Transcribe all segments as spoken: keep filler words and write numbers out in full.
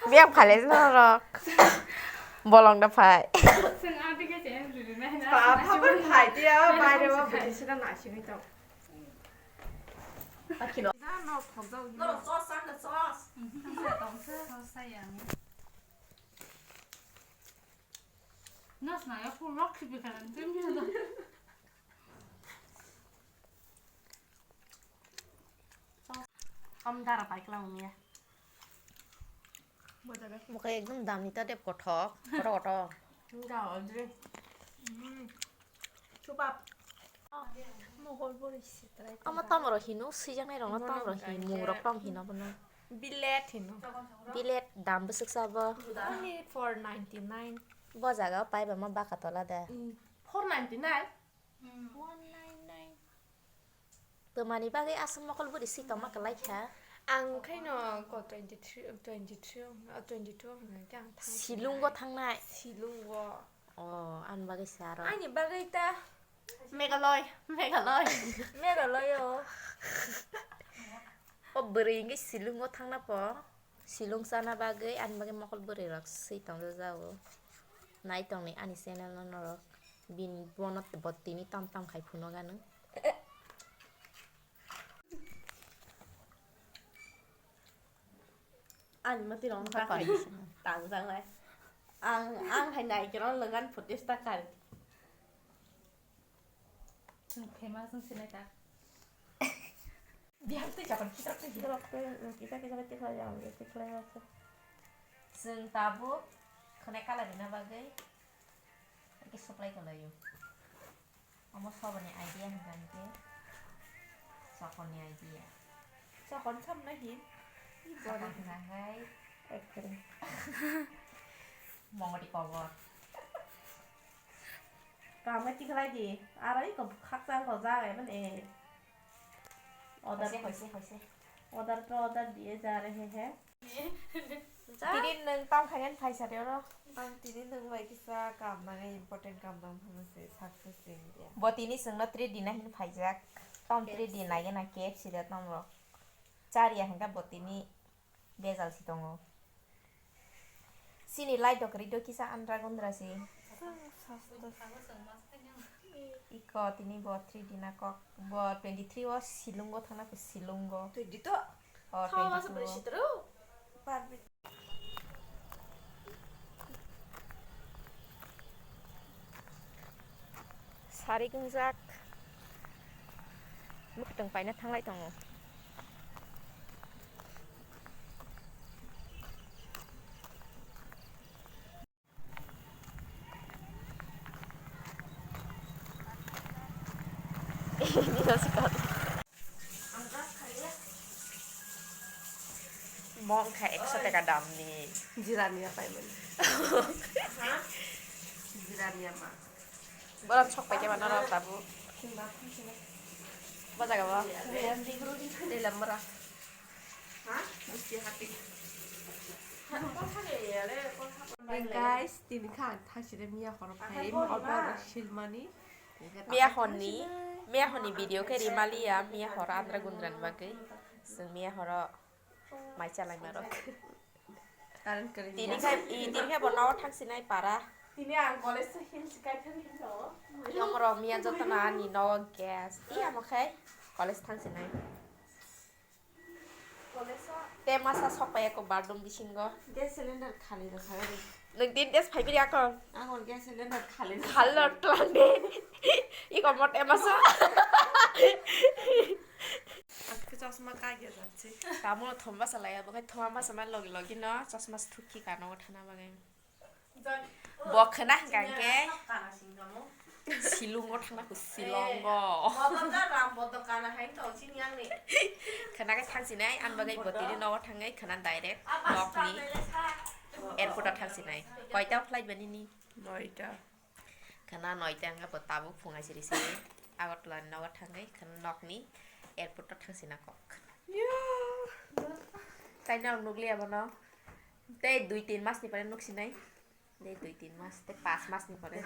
Biang phale norok. Bolong da phai. Papa phai dia, bai de wa bini sida na sini to. Akino. Norok sos san da sos. Sos saya. Nos na ya pun lok si bikalan tim ya. Om dara pai kla umia. Moke ekdom damni ta dep kothok, kothok, kothok. Enggak, Audrey. Hmm. Chubap. Mohol bori sitrai. Ama tamro hino, sijaknai rokno tamro hin, mung rok tam hino bono. Bilet hino. Bilet dam bwswk sabo. Only four ninety nine. Bo jaga o pai ba ma baka tola da. Mm. Four ninety nine? One nine nine. Twmani bagwi aswk mokol bwrwi si tongma kwlai kha? Ang khaino ko twenty three, twenty three, uh, twenty two hwnwi khe ang thang Silungo thangnai. Silungo. Oh, ani bagwi se aro. Ani bagwi ta. Meghalaya, Meghalaya. Meghalaya o. O bwrwi hwnkhe Silungo thangna po. Silung chana bagwi ani bagwi mokol bwrwi rok swi tongjajago. Nai tongni ani channel no norok. Bini bono bo tini tam tam khai phuno gano. Ani mati rong Buka kari. Tang jang lai. Ang, ang hai nai kero lengan photo sta kari. Famous wng sinai ta. Bihar tei Japan kisa tei kisa. Kisa kisa tei kisa yang kisa kisa. Chwng tabuk khwnai kala rina bagwi. Ake supply kalaio. Omo soboni idea hwnkha hwnkhe chokonni idea. Chokon samna hin. Chokon hwnkha hwnkhe ekre. Mongoti kobor. Kama tikhlai di. Aro iko khakchang ko jaga emon e. Order. Hoise, hoise, hoise. Order to order diye ja rahe hain. Tini nwng tam khainani phaisa de oro. Ang tini nwng bai kisa kam nang important kam nang thangma se success se India. Bo tini chwngno three D na hin phaijak. Tom three D nai gana K F C da tom rok. Char ya hwnkha bo tini bejal si tongo. Chini light rok kwrwi do kisa andra gundra si. Iko tini bo three D na kok. Bo twenty three o Silungo thangna khe Silungo. Twenty two? Oh, twenty two o. Sari gungjak. Mwkhwtwng paina thanglai tongo. Mo wngkha ekso taka damni. Jirani ya paimani. Jirani ya ma. Borom sok paikhe mano rok tabuk. Bo jaga bo. Tei lamra. Guys, tini kha ang thangsi de miya horo phai order rok silmani. Miya honni, miya honni video khe rimaliya, miya horo andra gundra ni bagwi. Chwng miya horo mai chalaima rok. Tini khai, i, tini khai bo nogo thangsinai para. Tini ang college se him sikai thang hino. Yomorok miya jotono ani nogo gas. I amo khai college thangsinai. College o. Te masa sok pai ako bathroom bisingo. Gas cylinder khali rw kha ri. Nwng din gas phai biri ako. Ako gas cylinder khali rw kha ri. Khalo tlang de. Iko mo te masa. Ang khe chosma kagya jakse. Tamo thoma salai abo khai thoma masa man logi logi no chosma sthukhi kano thana bagwi. Bo khwna hwnkha hwnkhe Silungo thangna kho, Silongo. Khwna khe thangsinai, ani bagwi bo tini nogo thangwi khwna direct nokni airport o thangsinai. Koita flight ba nini? Noita. Khwna noita wngkha bo tabuk phung aisiri siri Agartala ni nogo thangwi khwna nokni airport o thangsina kok. China rok nukliya bono. Tei dui tin mas ni pore nuk sinai. Tei dui tin mas, tei pas mas ni pore.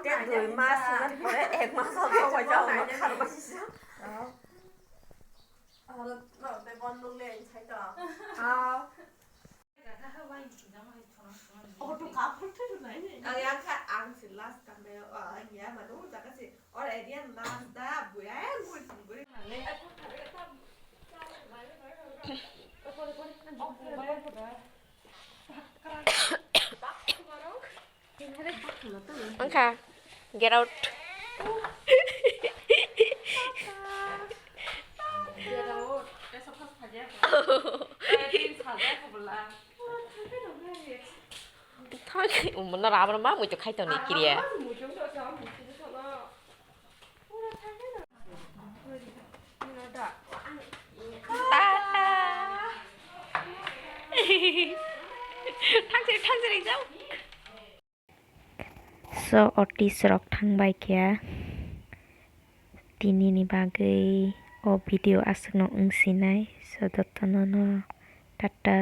Tei dui mas ni pore, ek mas o kok bai jao no kharma sisa. Oh. Ang yang kha ang si last time o ang ya manu jaga si or area last da buya ang guri guri. Wngkha, get out. Thoi, umno rama ma muitu khai toni kiriya. Tata. Thang siri, thang siri, jao. So, artist rok thang bai khe tini ni bagwi o video aswk no wng sinai. So, jotono no tata.